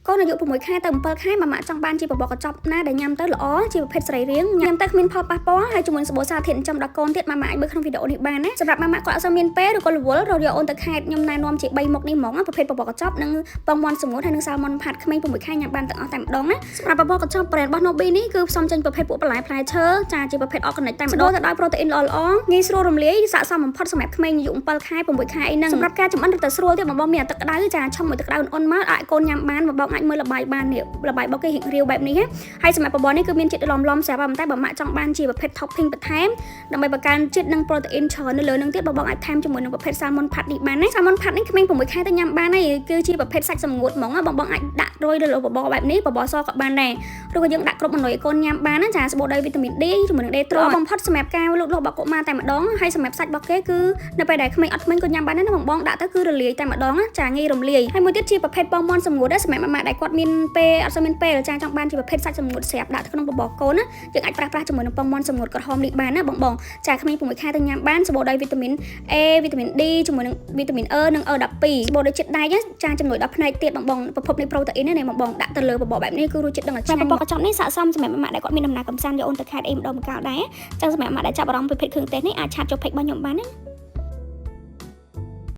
កូនអាយុ6ខែទៅ7ខែម៉ាម៉ាចង់បានជាបបរកញ្ចប់ណាដែលញ៉ាំទៅល្អជាប្រភេទសរីរាង្គញ៉ាំទៅគ្មានផលប៉ះពាល់ហើយជាមួយនឹងសម្បូរសារធាតុចិញ្ចឹមដល់កូនទៀតម៉ាម៉ាអាចមើលក្នុងវីដេអូនេះបានណាសម្រាប់ម៉ាម៉ាគាត់អត់សូវមានពេលឬក៏រវល់រកយកអូនទៅខេត្តខ្ញុំណែនាំជា3មុខនេះហ្មងប្រភេទបបរកញ្ចប់និងពងមាន់សម្ងួតហើយនិងសាល់ម៉ុនផាត់ក្មេង6ខែញ៉ាំបានទាំងអស់តែម្ដងណាសម្រាប់បបរកញ្ចប់ brand របស់ Nobi នេះគឺផ្សំចេញប្រភេទពួកបន្លែផ្លែឈើចាជាប្រភេទ organic តែម្ដងទៅដោយប្រូតេអ៊ីនល្អៗងាយស្រួលរំលាយស័ក្តិសមបំផុតសម្រាប់ក្មេងអាយុ7ខែ6ខែអីហ្នឹងសម្រាប់ការចម្អិនរឹតតែស្រួលទៀតបងបងមានអាទឹកក្តៅចាឆុងមួយទឹកក្តៅអ៊ុនៗមកឲ្យកូនញ៉ាំបានបងបងអាចមើលល្បាយបាននេះល្បាយរបស់គេរៀងរាវបែបនេះណាហើយសម្រាប់បបរនេះគឺមានជាតិឡំឡំស្រាប់តែបើម៉ាក់ចង់បានជាប្រភេទ topping បន្ថែមដើម្បីបង្កើនជាតិនិងប្រូតេអ៊ីនច្រើននៅលើនឹងទៀតបងបងអាចថែមជាមួយនឹងប្រភេទ salmon ផាត់នេះបានណា salmon ផាត់នេះក្មេង6ខែទៅញ៉ាំបានហើយគឺជាប្រភេទសាច់សម្ងួតហ្មងបងបងអាចដាក់រយលើបបរបែបនេះបបរសក៏បានដែរឬក៏យើងដាក់គ្រប់មនុស្សឲ្យកូនញ៉ាំបានណាចាសម្បូរដោយវីតាមីន D ជាមួយនឹង D ត្របំផុតសម្រាប់ការលូតលាស់របស់កុមារតែម្ដងហើយសម្រាប់សាច់របស់គេគឺនៅពេលដែលក្មេងអត់ក្មេងក៏ញ៉ាំបានដែរណាបងបងដាក់ទៅគឺរលាយតែម្ដងចាងាយរំលាយហើយមួយទៀតជាប្រភេទពងមាន់សម្ងួតដែរសម្រាប់ម៉ាក់ដែលគាត់មានពេលអត់សូវមានពេលចាចង់បានជាប្រភេទសាច់សម្ងួតស្រាប់ដាក់ក្នុងបបរកូនណាយើងអាចប្រើប្រាស់ជាមួយនឹងពងមាន់សម្ងួតក្រហមនេះបានណាបងបងចាក្មេង6ខែទៅញ៉ាំបានសម្បូរដោយវីតាមីន A វីតាមីន D ជាមួយនឹងវីតាមីន E និង E12 សម្បូរដោយជាតិដែកចាជំនួយដល់ភ្នែកទៀតបងបងប្រភពនៃប្រូតេអ៊ីនណាបងបងដាក់ទៅលើបបរបែបនេះគឺរសជាតិដឹងតែឆ្ងាញ់បបរកញ្ចប់នេះស័ក្តិសមសម្រាប់ម៉ាក់ដែលគាត់មានដំណើរកំសាន្តយកអូនទៅខេត្តអីម្ដងម្កាលដែរចឹងសម្រាប់ម៉ាក់ដែលចាប់អារម្មណ៍ប្រភេទគ្រឿងទេសនេះអាច chat ចូល page របស់ខ្ញុំបានណា។